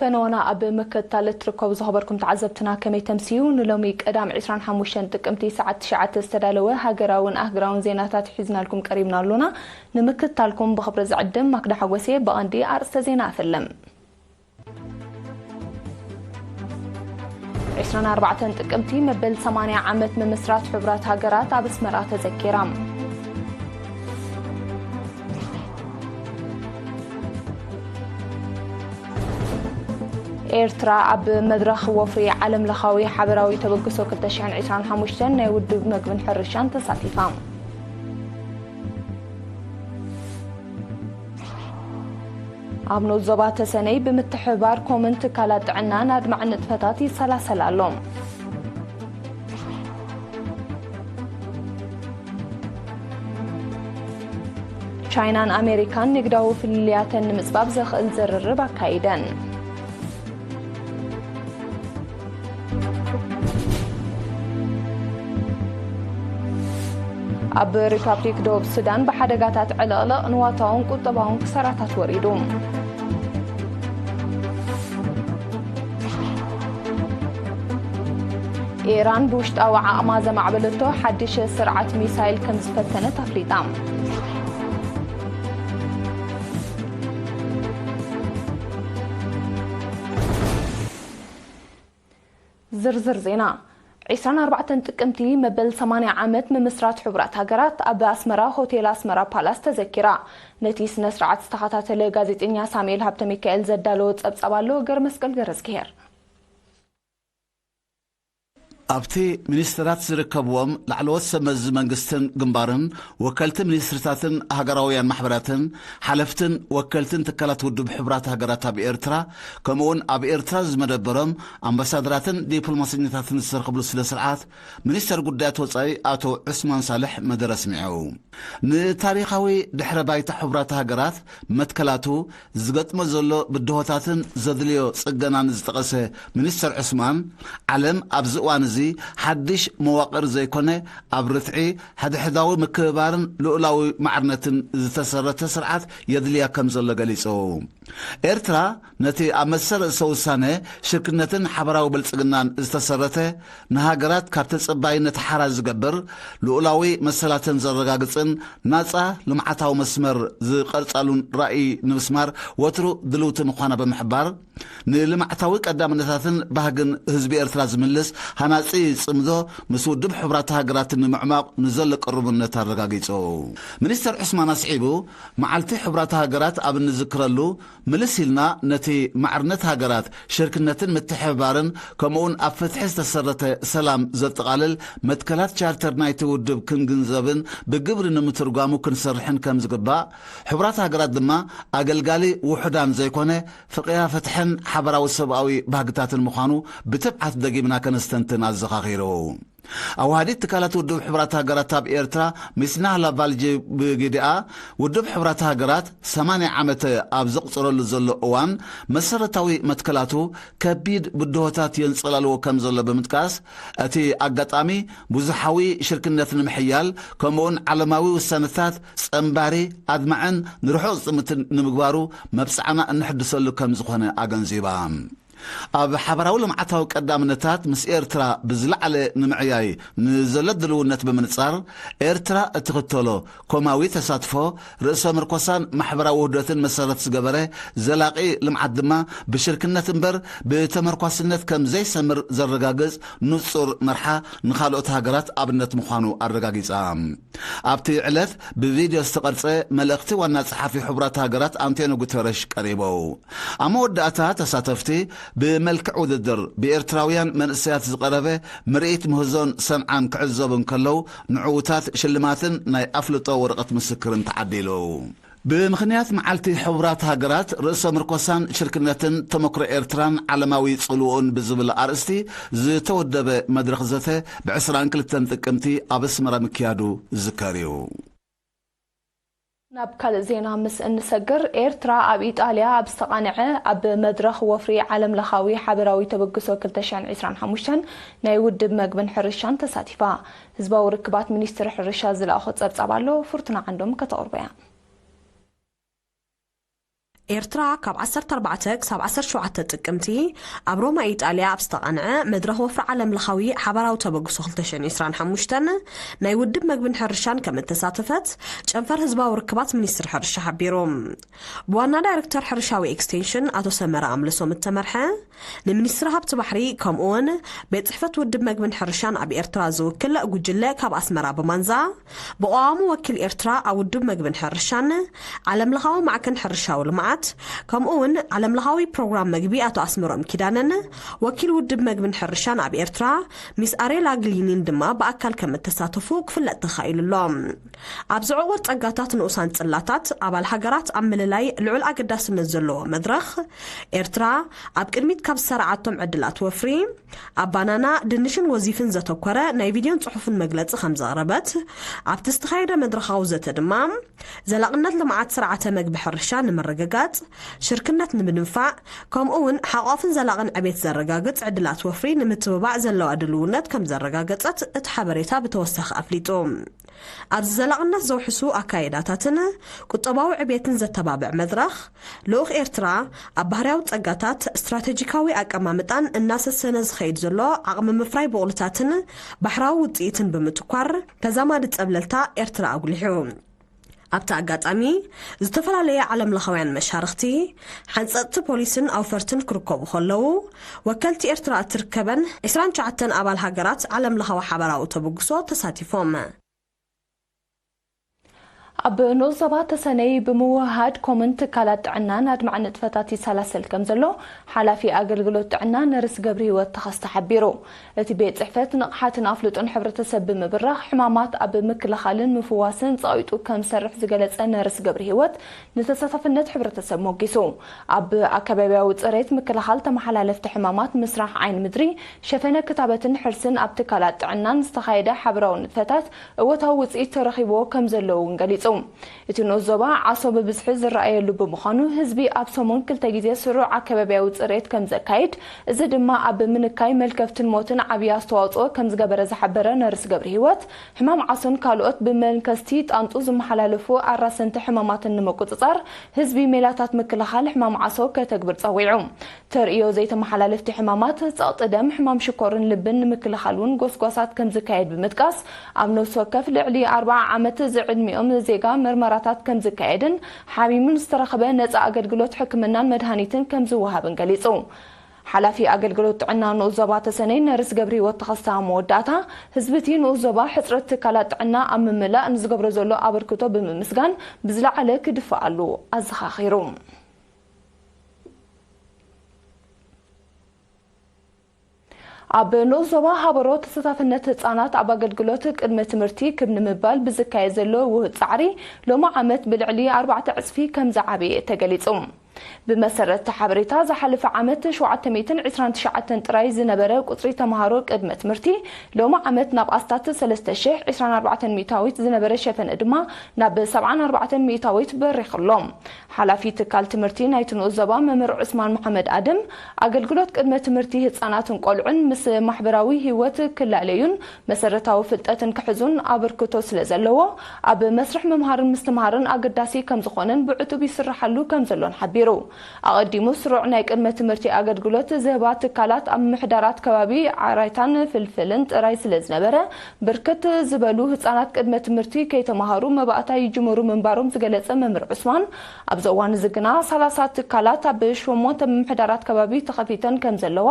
ፈነወና ኣብ ምክትታል እትርከቡ ዝኸበርኩም ተዓዘብትና ከመይ ተምስዩ? ንሎሚ ቀዳም ዕስራን ሓሙሽተን ጥቅምቲ ሰዓት ትሽዓተ ዝተዳለወ ሃገራውን ኣህግራውን ዜናታት ሒዝናልኩም ቀሪብና ኣሎና። ንምክትታልኩም ብኽብሪ ዝዕድም ማክዳ ሓጎሴ። ብቐንዲ ኣርእስተ ዜና ኣፈለም። ዕስራን ኣርባዕተን ጥቅምቲ መበል ሰማንያ ዓመት ምምስራት ሕቡራት ሃገራት ኣብ ኣስመራ ተዘኪራ። ኤርትራ ኣብ መድረኽ ወፍሪ ዓለም ለኻዊ ሓበራዊ ተበግሶ ክልተ ሽሕን ዕስራን ሓሙሽተን ናይ ውድብ መግብን ሕርሻን ተሳቲፋ። ኣብ ንኡስ ዞባ ተሰነይ ብምትሕብባር ኮምን ትካላት ጥዕናን ኣድማዒ ንጥፈታት ይሰላሰል ኣሎ። ቻይናን ኣሜሪካን ንግዳዊ ፍልልያተን ንምጽባብ ዘኽእል ዝርርብ ኣካይደን። ኣብ ሪፓብሊክ ደቡብ ሱዳን ብሓደጋታት ዕልቕልቕ ንዋታውን ቁጠባውን ክሳራታት ወሪዱ። ኢራን ብውሽጣዊ ዓቕማ ዘማዕበለቶ ሓድሽ ስርዓት ሚሳይል ከም ዝፈተነት ኣፍሊጣ። ዝርዝር ዜና። ዕስራን ኣርባዕተን ጥቅምቲ መበል ሰማንያ ዓመት ምምስራት ሕቡራት ሃገራት ኣብ ኣስመራ ሆቴል ኣስመራ ፓላስ ተዘኪራ። ነቲ ስነ ስርዓት ዝተኸታተለ ጋዜጠኛ ሳሙኤል ሃብተ ሚካኤል ዘዳለዎ ጸብጻብ ኣሎ። ገርመስቀል ገረዝግሄር። ኣብቲ ሚኒስትራት ዝርከብዎም ላዕለዎት ሰብ መዚ መንግስትን ግንባርን፣ ወከልቲ ሚኒስትርታትን ሃገራውያን ማሕበራትን፣ ሓለፍትን ወከልትን ትካላት ውድብ ሕቡራት ሃገራት ኣብ ኤርትራ፣ ከምኡውን ኣብ ኤርትራ ዝመደበሮም ኣምባሳደራትን ዲፕሎማሰኛታትን ዝተረኸብሉ ስነ ስርዓት፣ ሚኒስተር ጉዳያት ወጻኢ ኣቶ ዑስማን ሳልሕ መደረ ኣስሚዑ። ንታሪኻዊ ድሕረ ባይታ ሕቡራት ሃገራት መትከላቱ ዝገጥሞ ዘሎ ብድሆታትን ዘድልዮ ጽገናን ዝጠቐሰ ሚኒስተር ዑስማን፣ ዓለም ኣብዚ እዋን እዚ ሓድሽ መዋቕር ዘይኮነ፣ ኣብ ርትዒ፣ ሕድሕዳዊ ምክብባርን ልኡላዊ ማዕርነትን ዝተሰረተ ስርዓት የድልያ ከም ዘሎ ገሊጹ። ኤርትራ ነቲ ኣብ መሰል ርእሰ ውሳነ፣ ሽርክነትን ሓበራዊ ብልጽግናን ዝተሰረተ፣ ንሃገራት ካብ ተጸባይነት ሓራ ዝገብር፣ ልኡላዊ መሰላተን ዘረጋግጽን ናጻ ልምዓታዊ መስመር ዝቐርጻሉን ራእይ ንምስማር ወትሩ ድልውቲ ምዃና ብምሕባር፣ ንልምዓታዊ ቀዳምነታትን ባህግን ህዝቢ ኤርትራ ዝምልስ ሃናጺ ጽምዶ ምስ ውድብ ሕቡራት ሃገራት ንምዕማቕ ንዘሎ ቅሩብነት ኣረጋጊጹ። ሚኒስተር ዑስማን ኣስዒቡ፣ መዓልቲ ሕቡራት ሃገራት ኣብ እንዝክረሉ፣ ምልስ ኢልና ነቲ ማዕርነት ሃገራት፣ ሽርክነትን ምትሕብባርን፣ ከምኡውን ኣብ ፍትሒ ዝተሰረተ ሰላም ዘጠቓልል መትከላት ቻርተር ናይቲ ውድብ ክንግንዘብን ብግብሪ ንምትርጓሙ ክንሰርሕን ከም ዝግባእ፣ ሕቡራት ሃገራት ድማ ኣገልጋሊ ውሑዳን ዘይኮነ፣ ፍቕያ ፍትሕን ሓበራዊ ሰብኣዊ ባህግታትን ምዃኑ ብትብዓት ደጊምና ከነስተንትን ኣዘኻኺሩ። ኣዋሃዲት ትካላት ውድብ ሕቡራት ሃገራት ኣብ ኤርትራ፣ ሚስ ናህላ ቫልጂ ብግዲኣ፣ ውድብ ሕቡራት ሃገራት ሰማንያ ዓመት ኣብ ዘቑጽረሉ ዘሎ እዋን፣ መሰረታዊ መትከላቱ ከቢድ ብድሆታት የንጸላልዎ ከም ዘሎ ብምጥቃስ፣ እቲ ኣጋጣሚ ብዙሓዊ ሽርክነት ንምሕያል፣ ከምኡውን ዓለማዊ ውሳነታት ጸንባሪ፣ ኣድማዕን ንርሑቕ ዝጥምትን ንምግባሩ መብጽዓና እንሕድሰሉ ከም ዝኾነ ኣገንዚባ። ኣብ ሓባራዊ ልምዓታዊ ቀዳምነታት ምስ ኤርትራ ብዝለዓለ ንምዕያይ ንዘሎ ድልውነት ብምንጻር፣ ኤርትራ እትኽተሎ ኮማዊ ተሳትፎ፣ ርእሰ ምርኮሳን ማሕበራዊ ውህደትን መሰረት ዝገበረ ዘላቒ ልምዓት ድማ ብሽርክነት እምበር ብተመርኳስነት ከም ዘይሰምር ዘረጋግጽ ንጹር መርሓ ንኻልኦት ሃገራት ኣብነት ምዃኑ ኣረጋጊጻ። ኣብቲ ዕለት ብቪድዮ ዝተቐርጸ መልእኽቲ ዋና ጸሓፊ ሕቡራት ሃገራት ኣንቶኒዮ ጉተረሽ ቀሪቡ። ኣብ መወዳእታ ተሳተፍቲ ብመልክዕ ውድድር ብኤርትራውያን መንእሰያት ዝቐረበ ምርኢት ምህዞን ሰንዓን ክዕዘቡ እንከለዉ ንዕዉታት ሽልማትን ናይ ኣፍልጦ ወረቐት ምስክርን ተዓዲሉ። ብምኽንያት መዓልቲ ሕቡራት ሃገራት ርእሰ ምርኮሳን ሽርክነትን ተመክሮ ኤርትራን ዓለማዊ ጽልውኡን ብዝብል ኣርእስቲ ዝተወደበ መድረኽ ዘተ ብዕስራን ክልተን ጥቅምቲ ኣብ ኣስመራ ምክያዱ ዝዝከር እዩ። ናብ ካልእ ዜና ምስ እንሰግር፣ ኤርትራ ኣብ ኢጣልያ ኣብ ዝተቓንዐ ኣብ መድረኽ ወፍሪ ዓለም ለኻዊ ሓበራዊ ተበግሶ ክልተ ሽሕን ዕስራን ሓሙሽተን ናይ ውድብ መግብን ሕርሻን ተሳቲፋ። ህዝባዊ ርክባት ሚኒስትሪ ሕርሻ ዝለኣኾ ጸብጻብ ኣሎ፣ ፍርቱና ዓንዶም ከተቕርቦ እያ። ኤርትራ ካብ ዓሰርተ ኣርባዕተ ክሳብ ዓሰርተ ሸውዓተ ጥቅምቲ ኣብ ሮማ ኢጣልያ ኣብ ዝተቓንዐ መድረኽ ወፍሪ ዓለም ለኻዊ ሓባራዊ ተበግሶ ክልተ ሽሕን ዕስራን ሓሙሽተን ናይ ውድብ መግብን ሕርሻን ከም እተሳተፈት ጨንፈር ህዝባዊ ርክባት ሚኒስትሪ ሕርሻ ሓቢሩ። ብዋና ዳይሬክተር ሕርሻዊ ኤክስቴንሽን ኣቶ ሰመረ ኣምለሶም እተመርሐ፣ ንሚኒስትሪ ሃብቲ ባሕሪ ከምኡውን ቤት ጽሕፈት ውድብ መግብን ሕርሻን ኣብ ኤርትራ ዝውክል ጉጅለ ካብ ኣስመራ ብማንዛ፣ ብቐዋሙ ወኪል ኤርትራ ኣብ ውድብ መግብን ሕርሻን፣ ዓለምለኻዊ ማዕከን ሕርሻዊ ልምዓት፣ ከምኡውን ዓለምለኻዊ ፕሮግራም መግቢ ኣቶ ኣስመሮም ኪዳነን፣ ወኪል ውድብ መግብን ሕርሻን ኣብ ኤርትራ ሚስ ኣሬላ ግሊኒን ድማ ብኣካል ከም እተሳተፉ ክፍለጥ ተኻኢሉ ኣሎ። ኣብዚ ዕቑር ጸጋታት ንኡሳን ጽላታት ኣባል ሃገራት ኣብ ምልላይ ልዑል ኣገዳስነት ዘለዎ መድረኽ፣ ኤርትራ ኣብ ቅድሚት ካብ ዝሰርዓቶም ዕድላት ወፍሪ፣ ኣብ ባናና፣ ድንሽን ወዚፍን ዘተኮረ ናይ ቪድዮን ጽሑፍን መግለጺ ከም ዘቕረበት፣ ኣብቲ ዝተኻየደ መድረኻዊ ዘተ ድማ፣ ዘላቕነት ልምዓት ስርዓተ መግቢ ሕርሻ ንምርግጋጽ፣ ሽርክነት ንምድንፋዕ፣ ከምኡ እውን ሓቋፍን ዘላቕን ዕቤት ዘረጋግጽ ዕድላት ወፍሪ ንምትብባዕ ዘለዋ ድልውነት ከም ዘረጋገጸት እቲ ሓበሬታ ብተወሳኺ ኣፍሊጡ። ኣብዚ ዘላቕነት ዘውሕሱ ኣካይዳታትን ቁጠባዊ ዕቤትን ዘተባብዕ መድረኽ፣ ልኡኽ ኤርትራ ኣብ ባህርያዊ ጸጋታት ስትራቴጂካዊ ኣቀማምጣን እናሰሰነ ዝኸይድ ዘሎ ዓቕሚ ምፍራይ ብቑልታትን ባሕራዊ ውጽኢትን ብምትኳር፣ ተዛማዲ ጸብለልታ ኤርትራ ኣጉሊሑ። ኣብቲ ኣጋጣሚ፣ ዝተፈላለየ ዓለምለኻውያን መሻርኽቲ፣ ሓንጸጽቲ ፖሊስን ኣውፈርትን ክርከቡ ከለዉ፣ ወከልቲ ኤርትራ እትርከበን ዕስራን ትሽዓተን ኣባል ሃገራት ዓለምለኻዊ ሓባራዊ ተበግሶ ተሳቲፎም። ኣብ ንኡስ ዞባ ተሰነይ ብምውህሃድ ኮምን ትካላት ጥዕናን ኣድማዒ ንጥፈታት ይሰላሰል ከም ዘሎ ሓላፊ ኣገልግሎት ጥዕና ነርስ ገብረህይወት ተኸስተ ሓቢሩ። እቲ ቤት ጽሕፈት ንቕሓትን ኣፍልጦን ሕብረተሰብ ብምብራኽ ሕማማት ኣብ ምክልኻልን ምፍዋስን ጸቒጡ ከም ዝሰርሕ ዝገለጸ ነርስ ገብረህይወት፣ ንተሳታፍነት ሕብረተሰብ ሞጊሱ። ኣብ ኣከባብያዊ ጽሬት፣ ምክልኻል ተመሓላለፍቲ ሕማማት፣ ምስራሕ ዓይኒ ምድሪ፣ ሸፈነ ክታበትን ሕርስን ኣብ ትካላት ጥዕናን ዝተኻየደ ሓበራዊ ንጥፈታት እወታዊ ውጽኢት ተረኺብዎ ከም ዘሎ እውን ገሊጹ። እቲ ንኡስ ዞባ ዓሶ ብብዝሒ ዝረኣየሉ ብምዃኑ፣ ህዝቢ ኣብ ሰሙን ክልተ ግዜ ስሩዕ ኣከባብያዊ ጽሬት ከም ዘካይድ፣ እዚ ድማ ኣብ ምንካይ መልከፍትን ሞትን ዓብዪ ኣስተዋጽኦ ከም ዝገበረ ዝሓበረ ነርስ ገብረህይወት፣ ሕማም ዓሶን ካልኦት ብመንከስቲ ጣንጡ ዝመሓላለፉ ኣራሰንቲ ሕማማትን ንምቁጽጻር፣ ህዝቢ ሜላታት ምክልኻል ሕማም ዓሶ ከተግብር ጸዊዑ። ተርእዮ ዘይተመሓላለፍቲ ሕማማት፣ ጸቕጢ ደም፣ ሕማም ሽኮርን ልብን ንምክልኻል እውን ጎስጓሳት ከም ዝካየድ ብምጥቃስ፣ ኣብ ነፍሲ ወከፍ ልዕሊ ኣርብዓ ዓመት ዝዕድሚኦም ዜጋ መርመራታት ከም ዝካየድን ሓሚሙ ንዝተረኸበ ነጻ ኣገልግሎት ሕክምናን መድሃኒትን ከም ዝወሃብን ገሊጹ። ሓላፊ ኣገልግሎት ጥዕና ንኡስ ዞባ ተሰነይ ነርስ ገብረህይወት ተኸስተ ኣብ መወዳእታ፣ ህዝቢ እቲ ንኡስ ዞባ ሕጽረት ትካላት ጥዕና ኣብ ምምላእ ንዝገብሮ ዘሎ ኣበርክቶ ብምምስጋን፣ ብዝለዓለ ክድፍኣሉ ኣዘኻኺሩ። ኣብ ንኡስ ዞባ ሃበሮ፣ ተሳታፍነት ህጻናት ኣብ ኣገልግሎት ቅድመ ትምህርቲ ክብ ንምባል ብዝካየድ ዘሎ ውሁድ ጻዕሪ፣ ሎሚ ዓመት ብልዕሊ ኣርባዕተ ዕጽፊ ከም ዝዓበየ ተገሊጹ። ብመሰረት እቲ ሓበሬታ፣ ዝሓለፈ ዓመት ሸውዓተ ሚእትን ዕስራን ትሽዓተን ጥራይ ዝነበረ ቁጽሪ ተምሃሮ ቅድመ ትምህርቲ፣ ሎሚ ዓመት ናብ ኣስታት ሰለስተ ሽሕ፣ ዕስራን ኣርባዕተን ሚእታዊት ዝነበረ ሸፈነ ድማ ናብ ሰብዓን ኣርባዕተን ሚእታዊት በሪኹ ኣሎ። ሓላፊ ትካል ትምህርቲ ናይቲ ንኡስ ዞባ መምህር ዑስማን መሓመድ ኣደም፣ ኣገልግሎት ቅድመ ትምህርቲ ህጻናትን ቆልዑን ምስ ማሕበራዊ ህይወት ክላለዩን መሰረታዊ ፍልጠትን ክሕዙን ኣበርክቶ ስለ ዘለዎ፣ ኣብ መስርሕ ምምሃርን ምስትምሃርን ኣገዳሲ ከም ዝኾነን ብዕቱብ ይስርሓሉ ከም ዘሎን ሓቢሩ። ኣቐዲሙ፣ ስሩዕ ናይ ቅድመ ትምህርቲ ኣገልግሎት ዝህባ ትካላት ኣብ ምምሕዳራት ከባቢ ዓራይታን ፍልፍልን ጥራይ ስለ ዝነበረ፣ ብርክት ዝበሉ ህጻናት ቅድመ ትምህርቲ ከይተማሃሩ መባእታ ይጅምሩ ምንባሮም ዝገለጸ መምህር ዑስማን፣ ኣብዚ እዋን እዚ ግና ሰላሳ ትካላት ኣብ ሸሞንተ ምምሕዳራት ከባቢ ተኸፊተን ከም ዘለዋ፣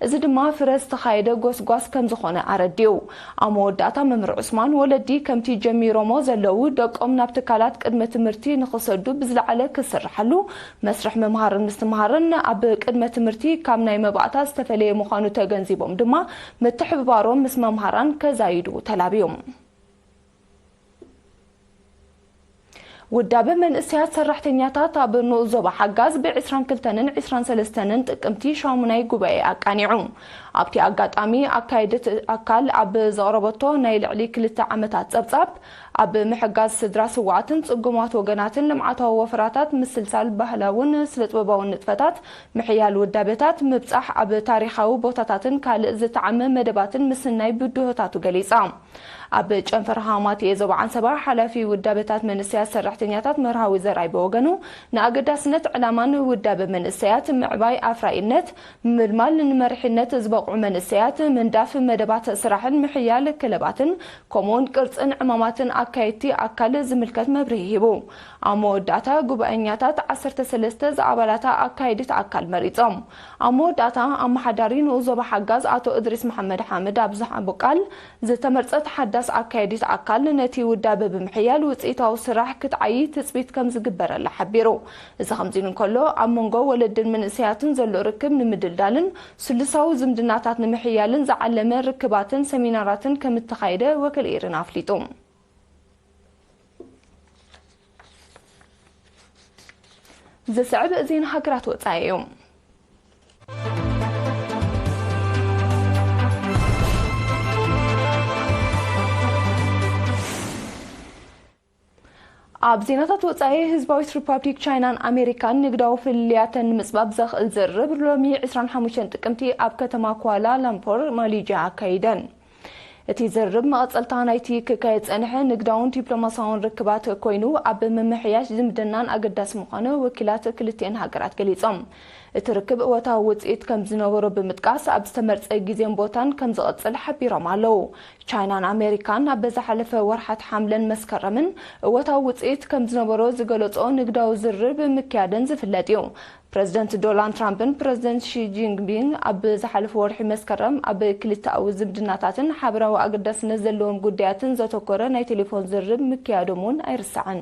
እዚ ድማ ፍረ ዝተኻየደ ጎስጓስ ከም ዝኾነ ኣረዲኡ። ኣብ መወዳእታ መምህር ዑስማን፣ ወለዲ ከምቲ ጀሚሮሞ ዘለዉ ደቆም ናብ ትካላት ቅድመ ትምህርቲ ንኽሰዱ ብዝለዓለ ክስርሓሉ፣ መስርሕ ምምሃርን ምስትምሃርን ኣብ ቅድመ ትምህርቲ ካብ ናይ መባእታ ዝተፈለየ ምዃኑ ተገንዚቦም ድማ፣ ምትሕብባሮም ምስ መምሃራን ከዛይዱ ተላብዮም። ውዳበ መንእሰያት ሰራሕተኛታት ኣብ ንኡስ ዞባ ሓጋዝ ብ ዕስራን ክልተን ዕስራን ሰለስተን ጥቅምቲ ሻሙናይ ጉባኤ ኣቃኒዑ። ኣብቲ ኣጋጣሚ፣ ኣካየድቲ ኣካል ኣብ ዘቕረበቶ ናይ ልዕሊ ክልተ ዓመታት ጸብጻብ፣ ኣብ ምሕጋዝ ስድራ ስዉኣትን ጽጉማት ወገናትን ልምዓታዊ ወፈራታት ምስልሳል ባህላውን ስነ-ጥበባውን ንጥፈታት፣ ምሕያል ውዳበታት፣ ምብጻሕ ኣብ ታሪኻዊ ቦታታትን ካልእ ዝተዓመ መደባትን ምስናይ ብድሆታቱ ገሊጻ። ኣብ ጨንፈር ሃማትኤ ዞባ ዓንሰባ፣ ሓላፊ ውዳበታት መንእሰያት ሰራሕተኛታት ፖለቲከኛታት መርሃዊ ዘርኣይ ብወገኑ፣ ንኣገዳስነት ዕላማን ውዳበ መንእሰያት፣ ምዕባይ ኣፍራይነት፣ ምልማል ንመሪሕነት ዝበቕዑ መንእሰያት፣ ምንዳፍ መደባት ስራሕን ምሕያል ክለባትን፣ ከምኡውን ቅርጽን ዕማማትን ኣካየድቲ ኣካል ዝምልከት መብርሂ ሂቡ። ኣብ መወዳእታ፣ ጉባኤኛታት ዓሰርተ ሰለስተ ዝኣባላታ ኣካየዲት ኣካል መሪጾም። ኣብ መወዳእታ፣ ኣመሓዳሪ ንኡስ ዞባ ሓጋዝ ኣቶ እድሪስ መሓመድ ሓምድ ኣብ ዝሃቦ ቃል፣ ዝተመርጸት ሓዳስ ኣካየዲት ኣካል ነቲ ውዳበ ብምሕያል ውጽኢታዊ ስራሕ ክትዓዪ ትጽቢት ከም ዝግበረላ ሓቢሩ። እዚ ከምዚ ኢሉ እንከሎ፣ ኣብ መንጎ ወለድን መንእሰያትን ዘሎ ርክብ ንምድልዳልን ስሉሳዊ ዝምድናታት ንምሕያልን ዝዓለመ ርክባትን ሰሚናራትን ከም እተኻየደ ወኪል ኤሪና ኣፍሊጡ። ዝስዕብ ዜና ሃገራት ወጻኢ እዩ። ኣብ ዜናታት ወጻኢ፣ ህዝባዊት ሪፓብሊክ ቻይናን ኣሜሪካን ንግዳዊ ፍልልያተን ንምጽባብ ዘኽእል ዝርርብ ሎሚ ዕስራን ሓሙሽተን ጥቅምቲ ኣብ ከተማ ኳላ ላምፖር ማሌዥያ ኣካይደን። እቲ ዝርርብ መቐጸልታ ናይቲ ክካየድ ጸንሐ ንግዳውን ዲፕሎማሲያውን ርክባት ኮይኑ፣ ኣብ ምምሕያሽ ዝምድናን ኣገዳሲ ምዃኑ ወኪላት ክልቲኤን ሃገራት ገሊጾም። እቲ ርክብ እወታዊ ውጽኢት ከም ዝነበሮ ብምጥቃስ፣ ኣብ ዝተመርጸ ግዜን ቦታን ከም ዝቐጽል ሓቢሮም ኣለዉ። ቻይናን ኣሜሪካን ኣብ ዝሓለፈ ወርሓት ሓምለን መስከረምን እወታዊ ውጽኢት ከም ዝነበሮ ዝገለጾ ንግዳዊ ዝርርብ ምክያደን ዝፍለጥ እዩ። ፕረዚደንት ዶናልድ ትራምፕን ፕረዚደንት ሺ ጂንፒንግ ኣብ ዝሓለፈ ወርሒ መስከረም ኣብ ክልተኣዊ ዝምድናታትን ሓበራዊ ኣገዳስነት ዘለዎም ጉዳያትን ዘተኮረ ናይ ቴሌፎን ዝርርብ ምክያዶም እውን ኣይርሳዕን።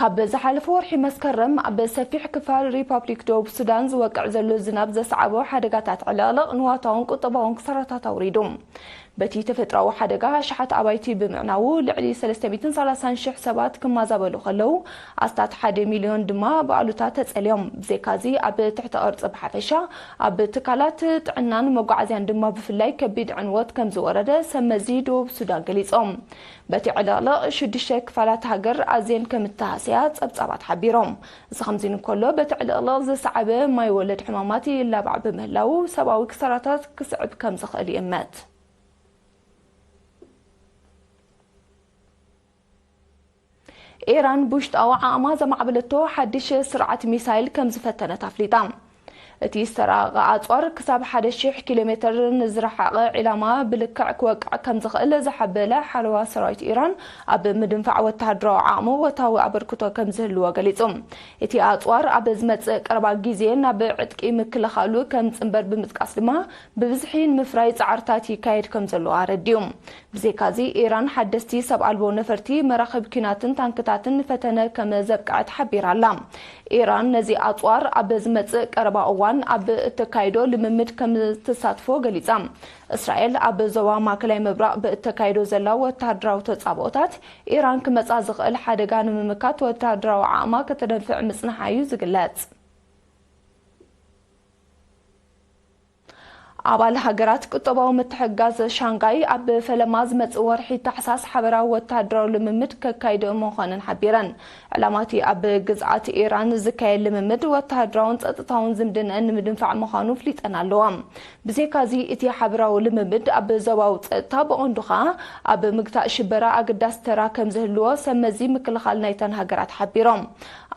ካብ ዝሓለፈ ወርሒ መስከረም ኣብ ሰፊሕ ክፋል ሪፓብሊክ ደቡብ ሱዳን ዝወቅዕ ዘሎ ዝናብ ዘስዓቦ ሓደጋታት ዕልቕልቕ ንዋታውን ቁጠባውን ክሳራታት ኣውሪዱ። በቲ ተፈጥሮኣዊ ሓደጋ ኣሽሓት ኣባይቲ ብምዕናዉ ልዕሊ ሰለስተ ሚእትን ሰላሳን ሽሕ ሰባት ክመዛበሉ ከለዉ፣ ኣስታት ሓደ ሚልዮን ድማ ብኣሉታ ተጸልዮም። ብዘይካዚ ኣብ ትሕቲ ቅርጺ ብሓፈሻ ኣብ ትካላት ጥዕናን መጓዓዝያን ድማ ብፍላይ ከቢድ ዕንወት ከም ዝወረደ ሰብ መዚ ደቡብ ሱዳን ገሊጾም። በቲ ዕልቕልቕ ሽዱሽተ ክፋላት ሃገር ኣዝየን ከም እተሃስያ ጸብጻባት ሓቢሮም። እዚ ከምዚ እንከሎ፣ በቲ ዕልቕልቕ ዝሰዓበ ማይ ወለድ ሕማማት ይላባዕ ብምህላዉ፣ ሰብኣዊ ክሳራታት ክስዕብ ከም ዝኽእል ይእመት። ኢራን ብውሽጣዊ ዓቕማ ዘማዕበለቶ ሓድሽ ስርዓት ሚሳይል ከም ዝፈተነት ኣፍሊጣ። እቲ ዝተራቐቐ ኣጽዋር ክሳብ ሓደ ሺሕ ኪሎ ሜትር ንዝረሓቐ ዒላማ ብልክዕ ክወቅዕ ከም ዝኽእል ዝሓበለ ሓለዋ ሰራዊት ኢራን፣ ኣብ ምድንፋዕ ወተሃደራዊ ዓቕሙ ወታዊ ኣበርክቶ ከም ዝህልዎ ገሊጹ። እቲ ኣጽዋር ኣብ ዝመጽእ ቀረባ ግዜ ናብ ዕጥቂ ምክልኻሉ ከም ጽንበር ብምጥቃስ ድማ፣ ብብዝሒ ንምፍራይ ጻዕርታት ይካየድ ከም ዘሎ ኣረዲኡ። ብዘይካዚ፣ ኢራን ሓደስቲ ሰብ ኣልቦ ነፈርቲ፣ መራኽብ ኲናትን ታንክታትን ንፈተነ ከም ዘብቅዐት ሓቢራ ኣላ። ኢራን ነዚ ኣጽዋር ኣብ ዝመጽእ ቀረባ እዋን ኣብ እተካይዶ ልምምድ ከም ትሳትፎ ገሊጻ። እስራኤል ኣብ ዞባ ማእከላይ ምብራቕ ብእተካይዶ ዘላ ወተሃደራዊ ተጻብኦታት፣ ኢራን ክመጻ ዝኽእል ሓደጋ ንምምካት ወተሃደራዊ ዓቕማ ከተደንፍዕ ምጽንሓ እዩ ዝግለጽ። ኣባል ሃገራት ቁጠባዊ ምትሕግጋዝ ሻንጋይ ኣብ ፈለማ ዝመጽእ ወርሒ ታሕሳስ ሓበራዊ ወተሃደራዊ ልምምድ ከካይድ ምዃነን ሓቢረን። ዕላማ እቲ ኣብ ግዝኣት ኢራን ዝካየድ ልምምድ ወተሃደራውን ጸጥታውን ዝምድንአን ንምድንፋዕ ምዃኑ ኣፍሊጠን ኣለዋ። ብዘይካዚ፣ እቲ ሓበራዊ ልምምድ ኣብ ዞባዊ ጸጥታ፣ ብቐንዱ ኸኣ ኣብ ምግታእ ሽበራ ኣገዳሲ ተራ ከም ዝህልዎ ሰብ መዚ ምክልኻል ናይተን ሃገራት ሓቢሮም።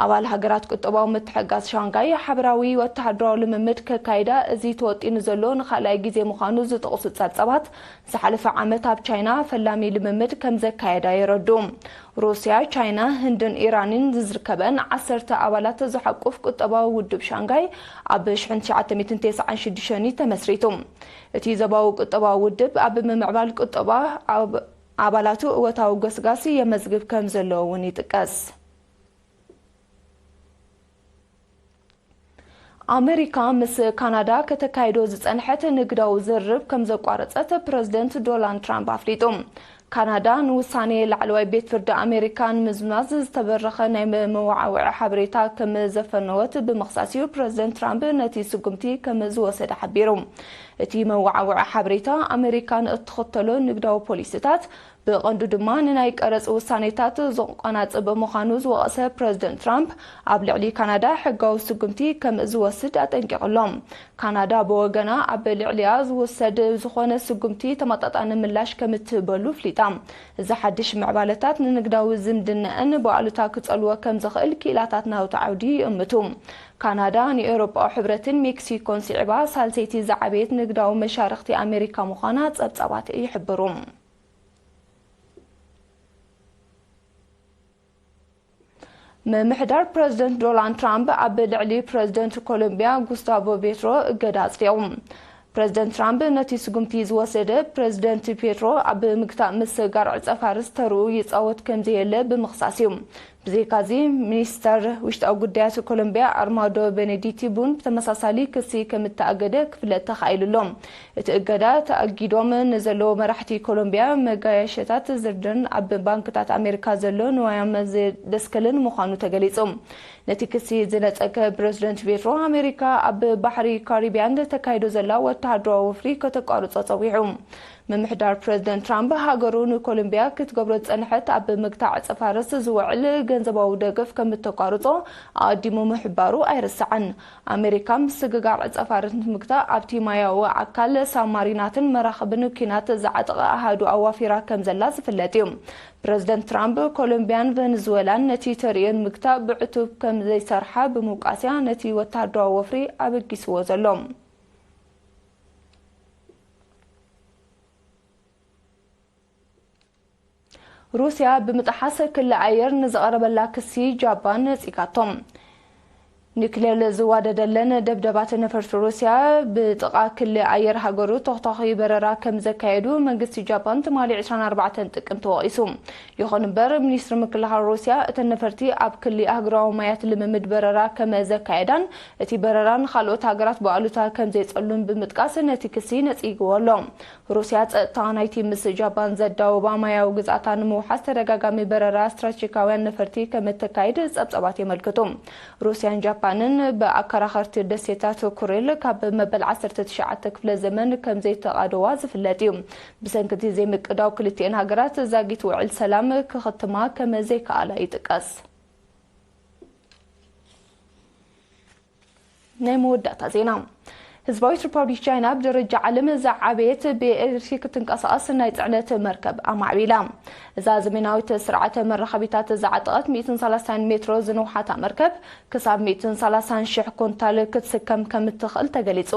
ኣባል ሃገራት ቁጠባዊ ምትሕግጋዝ ሻንጋይ ሓበራዊ ወተሃደራዊ ልምምድ ከካይዳ እዚ ተወጢኑ ዘሎ ንኻልኣይ ግዜ ምዃኑ ዝጠቕሱ ጸብጻባት፣ ዝሓለፈ ዓመት ኣብ ቻይና ፈላሚ ልምምድ ከም ዘካየዳ የረድኡ። ሩስያ፣ ቻይና፣ ህንድን ኢራንን ዝርከበን ዓሰርተ ኣባላት ዝሓቁፍ ቁጠባዊ ውድብ ሻንጋይ ኣብ ሽሕን ትሽዓተ ሚእትን ተስዓን ሽዱሽተን እዩ ተመስሪቱ። እቲ ዞባዊ ቁጠባዊ ውድብ ኣብ ምምዕባል ቁጠባ ኣብ ኣባላቱ እወታዊ ገስጋስ የመዝግብ ከም ዘሎ እውን ይጥቀስ። ኣመሪካ ምስ ካናዳ ከተካይዶ ዝጸንሐት ንግዳዊ ዝርርብ ከም ዘቋረጸት ፕረዚደንት ዶናልድ ትራምፕ ኣፍሊጡ። ካናዳ ንውሳኔ ላዕለዋይ ቤት ፍርዲ ኣመሪካ ንምዝማዝ ዝተበረኸ ናይ መ-፣ መወዓውዒ ሓበሬታ ከም ዘፈነወት ብምኽሳስ እዩ ፕረዚደንት ትራምፕ ነቲ ስጉምቲ ከም ዝወሰደ ሓቢሩ። እቲ መወዓውዒ ሓበሬታ ኣመሪካ ንእትኽተሎ ንግዳዊ ፖሊሲታት ብቐንዱ ድማ ንናይ ቀረጽ ውሳኔታት ዘቆናጽብ ምዃኑ ዝወቐሰ ፕረዚደንት ትራምፕ፣ ኣብ ልዕሊ ካናዳ ሕጋዊ ስጉምቲ ከም ዝወስድ ኣጠንቂቑ ኣሎ። ካናዳ ብወገና ኣብ ልዕሊኣ ዝውሰድ ዝኾነ ስጉምቲ ተመጣጣኒ ምላሽ ከም እትህበሉ ኣፍሊጣ። እዚ ሓድሽ ምዕባለታት ንንግዳዊ ዝምድናኣን ብኣሉታ ክጸልዎ ከም ዝኽእል ክኢላታት ናውቲ ዓውዲ ይእምቱ። ካናዳ ንኤውሮጳዊ ሕብረትን ሜክሲኮን ስዒባ ሳልሰይቲ ዝዓበየት ንግዳዊ መሻርኽቲ ኣሜሪካ ምዃና ጸብጻባት ይሕብሩ። ምምሕዳር ፕረዚደንት ዶናልድ ትራምፕ ኣብ ልዕሊ ፕረዚደንት ኮሎምቢያ ጉስታቮ ፔትሮ እገዳ ኣጽዲቑ። ፕረዚደንት ትራምፕ ነቲ ስጉምቲ ዝወሰደ፣ ፕረዚደንት ፔትሮ ኣብ ምግታእ ምስግጋር ዕጸ ፋርስ ተርኡ ይጻወት ከም ዘየለ ብምኽሳስ እዩ። ብዘይካዚ፣ ሚኒስተር ውሽጣዊ ጉዳያት ኮሎምቢያ ኣርማንዶ ቤኔዲቲ ቡን ብተመሳሳሊ ክሲ ከም እተኣገደ ክፍለጥ ተኻኢሉ ኣሎ። እቲ እገዳ ተኣጊዶም ንዘለዉ መራሕቲ ኮሎምቢያ መጋየሸታት ዝርድን ኣብ ባንክታት ኣሜሪካ ዘሎ ንዋዮም ዘደስክልን ምዃኑ ተገሊጹ። ነቲ ክሲ ዝነጸገ ፕረዚደንት ፔትሮ፣ ኣሜሪካ ኣብ ባሕሪ ካሪቢያን ተካይዶ ዘላ ወተሃደራዊ ወፍሪ ከተቋርጾ ጸዊዑ። ምምሕዳር ፕረዚደንት ትራምፕ፣ ሃገሩ ንኮሎምቢያ ክትገብሮ ዝጸንሐት ኣብ ምግታእ ዕጸ ፋርስ ዝውዕል ገንዘባዊ ደገፍ ከም እተቋርጾ ኣቐዲሙ ምሕባሩ ኣይርሳዕን። ኣሜሪካ ምስግጋር ዕጸ ፋርስ ንምግታእ ኣብቲ ማያዊ ኣካል ሳብማሪናትን መራኽብን ኲናት ዝዓጠቐ ኣሃዱ ኣዋፊራ ከም ዘላ ዝፍለጥ እዩ። ፕረዚደንት ትራምፕ፣ ኮሎምቢያን ቨነዙዌላን ነቲ ተርእዮ ንምግታእ ብዕቱብ ከም ዘይሰርሓ ብምውቃስ'ያ ነቲ ወተሃደራዊ ወፍሪ ኣበጊስዎ ዘሎ። ሩስያ ብምጥሓስ ክሊ ኣየር ንዝቐረበላ ክሲ ጃፓን ነጺጋቶ። ኒክሌር ዝዋደደለን ደብደባት ነፈርቲ ሩስያ ብጥቓ ክሊ ኣየር ሃገሩ ተኹታኺ በረራ ከም ዘካየዱ መንግስቲ ጃፓን ትማሊ ዕስራን ኣርባዕተን ጥቅምቲ ወቒሱ። ይኹን እምበር፣ ሚኒስትሪ ምክልኻል ሩስያ እተን ነፈርቲ ኣብ ክሊ ኣህጉራዊ ማያት ልምምድ በረራ ከም ዘካየዳን እቲ በረራን ካልኦት ሃገራት ብኣሉታ ከም ዘይጸሉን ብምጥቃስ ነቲ ክሲ ነጺግዎ ኣሎ። ሩስያ ጸጥታ ናይቲ ምስ ጃፓን ዘዳወባ ማያዊ ግዝኣታ ንምውሓስ ተደጋጋሚ በረራ ስትራቴጂካውያን ነፈርቲ ከም እተካይድ ጸብጻባት የመልክቱ። ሩስያን ጃፓንን ብኣከራኸርቲ ደሴታት ኩሪል ካብ መበል ዓሰርተ ትሽዓተ ክፍለ ዘመን ከም ዘይተቓደዋ ዝፍለጥ እዩ። ብሰንኪ እቲ ዘይምቅዳው ክልቲኤን ሃገራት ዛጊት ውዕል ሰላም ክኽትማ ከም ዘይከኣላ ይጥቀስ። ናይ መወዳእታ ዜና። ህዝባዊት ሪፓብሊክ ቻይና ብደረጃ ዓለም ዝዓበየት ብኤሌክትሪክ እትንቀሳቐስ ናይ ጽዕነት መርከብ ኣማዕቢላ። እዛ ዘመናዊት ስርዓተ መራኸቢታት ዝዓጠቐት ሚእትን ሰላሳን ሜትሮ ዝነውሓታ መርከብ ክሳብ ሚእትን ሰላሳን ሽሕ ኩንታል ክትስከም ከም እትኽእል ተገሊጹ።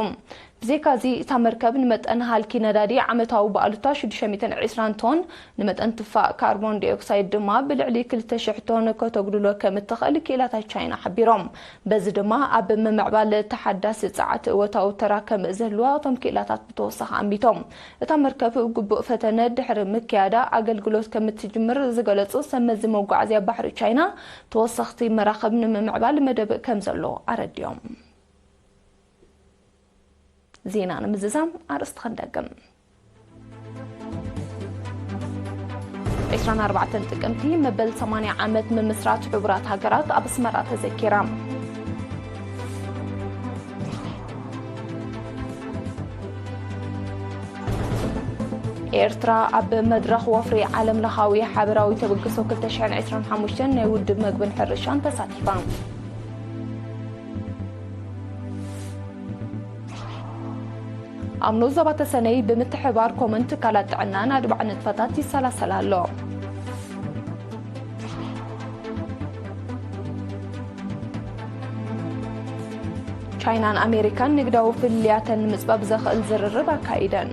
ብዘይካዚ፣ እታ መርከብ ንመጠን ሃልኪ ነዳዲ ዓመታዊ ብኣሉታ ሽዱሽተ ሚእትን ዕስራን ቶን፣ ንመጠን ትፋእ ካርቦን ዳይኦክሳይድ ድማ ብልዕሊ ክልተ ሽሕ ቶን ከተጉድሎ ከም እትኽእል ክኢላታት ቻይና ሓቢሮም። በዚ ድማ ኣብ ምምዕባል ተሓዳሲ ጸዓት እወታዊ ተራ ከም ዝህልዋ እቶም ክኢላታት ብተወሳኺ ኣሚቶም። እታ መርከብ ግቡእ ፈተነ ድሕሪ ምክያዳ ኣገልግሎት ከም እትጅምር ዝገለጹ ሰብ መዚ መጓዓዝያ ባሕሪ ቻይና፣ ተወሰኽቲ መራኽብ ንምምዕባል መደብ ከም ዘሎ ኣረዲኦም። ዜና ንምዝዛም ኣርእስቲ ክንደግም። ዕስራን ኣርባዕተን ጥቅምቲ መበል ሰማንያ ዓመት ምምስራት ሕቡራት ሃገራት ኣብ ኣስመራ ተዘኪራ። ኤርትራ ኣብ መድረኽ ወፍሪ ዓለም ለኻዊ ሓበራዊ ተበግሶ ክልተ ሽሕን ዕስራን ሓሙሽተን ናይ ውድብ መግብን ሕርሻን ተሳቲፋ። ኣብ ዞባ ተሰነይ ብምትሕብባር ኮመን ትካላት ጥዕናን ኣድማዒ ንጥፈታት ይሰላሰላ ኣሎ። ቻይናን ኣሜሪካን ንግዳዊ ፍልልያተን ንምጽባብ ዘኽእል ዝርርብ ኣካይደን።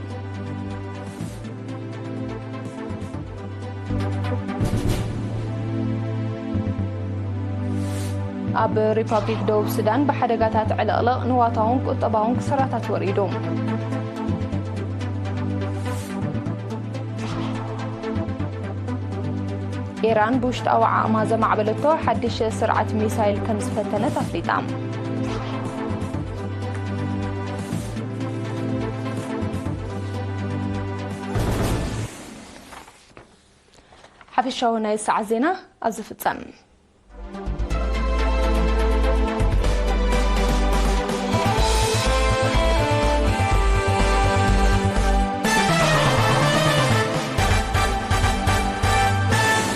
ኣብ ሪፓብሊክ ደቡብ ሱዳን ብሓደጋታት ዕልቕልቕ ንዋታውን ቁጠባውን ክሳራታት ወሪዱ። ኢራን ብውሽጣዊ ዓቕማ ዘማዕበለቶ ሓድሽ ስርዓት ሚሳይል ከም ዝፈተነት ኣፍሊጣ። ሓፈሻዊ ናይ ሰዓት ዜና ኣብዚ ፍጸም።